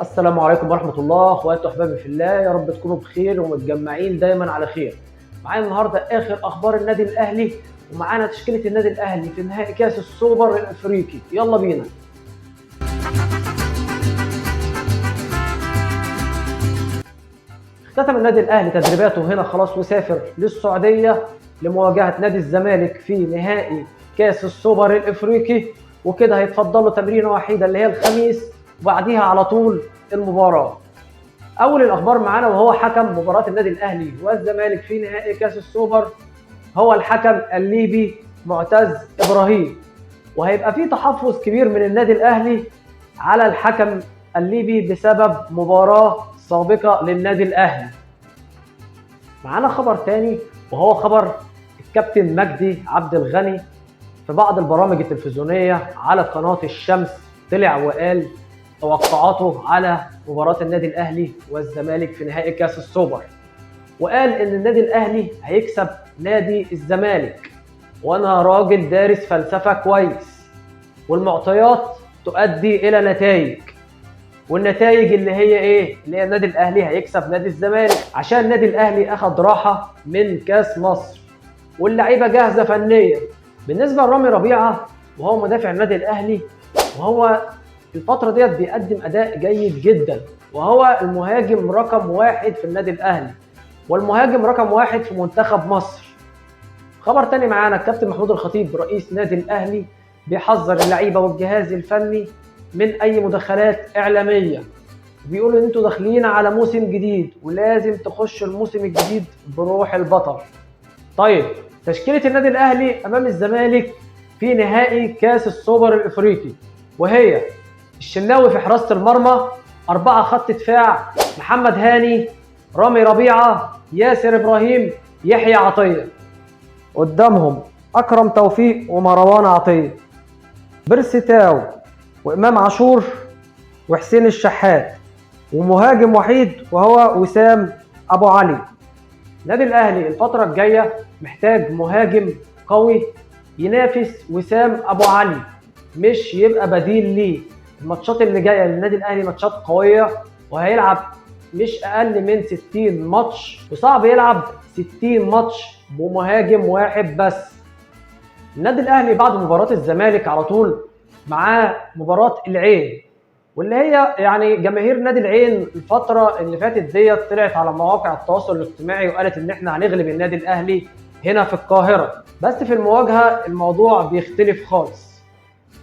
السلام عليكم ورحمة الله، اخواتي واحبابي في الله، يا رب تكونوا بخير ومتجمعين دايما على خير. معانا النهارده اخر اخبار النادي الاهلي، ومعانا تشكيلة النادي الاهلي في نهائي كاس السوبر الافريقي. يلا بينا. اختتم النادي الاهلي تدريباته هنا خلاص وسافر للسعودية لمواجهة نادي الزمالك في نهائي كاس السوبر الافريقي، وكده هيتفضلوا تمرينة وحيدة اللي هي الخميس، وبعديها على طول المباراة. أول الأخبار معانا وهو حكم مباراة النادي الأهلي والزمالك في نهائي كاس السوبر هو الحكم الليبي معتز إبراهيم، وهيبقى في تحفظ كبير من النادي الأهلي على الحكم الليبي بسبب مباراة سابقة للنادي الأهلي. معانا خبر تاني وهو خبر الكابتن مجدي عبد الغني في بعض البرامج التلفزيونية على قناة الشمس طلع وقال توقعاته على مباراة النادي الأهلي والزمالك في نهائي كاس السوبر، وقال إن النادي الأهلي هيكسب نادي الزمالك، وأنا راجل دارس فلسفة كويس، والمعطيات تؤدي إلى نتائج، والنتائج اللي هي إيه؟ اللي هي النادي الأهلي هيكسب نادي الزمالك عشان النادي الأهلي أخد راحة من كاس مصر واللعيبة جاهزة فنيا. بالنسبة لرامي ربيعة وهو مدافع النادي الأهلي، وهو الفترة ديت بيقدم أداء جيد جدا، وهو المهاجم رقم 1 في النادي الأهلي والمهاجم رقم 1 في منتخب مصر. خبر تاني معانا، الكابتن محمود الخطيب رئيس نادي الأهلي بيحذر اللعيبة والجهاز الفني من أي مداخلات إعلامية، بيقولوا إن أنتوا داخلين على موسم جديد ولازم تخشوا الموسم الجديد بروح البطل. طيب تشكيلة النادي الأهلي أمام الزمالك في نهائي كاس السوبر الإفريقي، وهي الشناوي في حراسة المرمى، 4 خط دفاع، محمد هاني، رامي ربيعة، ياسر إبراهيم، يحيى عطية، قدامهم أكرم توفيق ومروان عطية، بيرسي تاو وإمام عاشور وحسين الشحات، ومهاجم وحيد وهو وسام أبو علي. النادي الأهلي الفترة الجاية محتاج مهاجم قوي ينافس وسام أبو علي، مش يبقى بديل ليه. الماتشات اللي جاية للنادي الأهلي ماتشات قوية، وهيلعب مش أقل من 60 ماتش، وصعب يلعب 60 ماتش بمهاجم واحد بس. النادي الأهلي بعد مباراة الزمالك على طول معاه مباراة العين، واللي هي يعني جماهير نادي العين الفترة اللي فاتت ديت طلعت على مواقع التواصل الاجتماعي وقالت إن إحنا هنغلب النادي الأهلي هنا في القاهرة، بس في المواجهة الموضوع بيختلف خالص.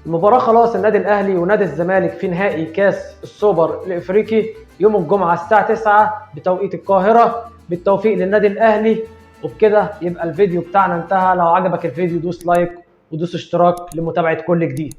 المباراة خلاص النادي الأهلي ونادي الزمالك في نهائي كاس السوبر الإفريقي يوم الجمعة الساعة 9 بتوقيت القاهرة. بالتوفيق للنادي الأهلي. وبكده يبقى الفيديو بتاعنا انتهى. لو عجبك الفيديو دوس like ودوس اشتراك لمتابعة كل جديد.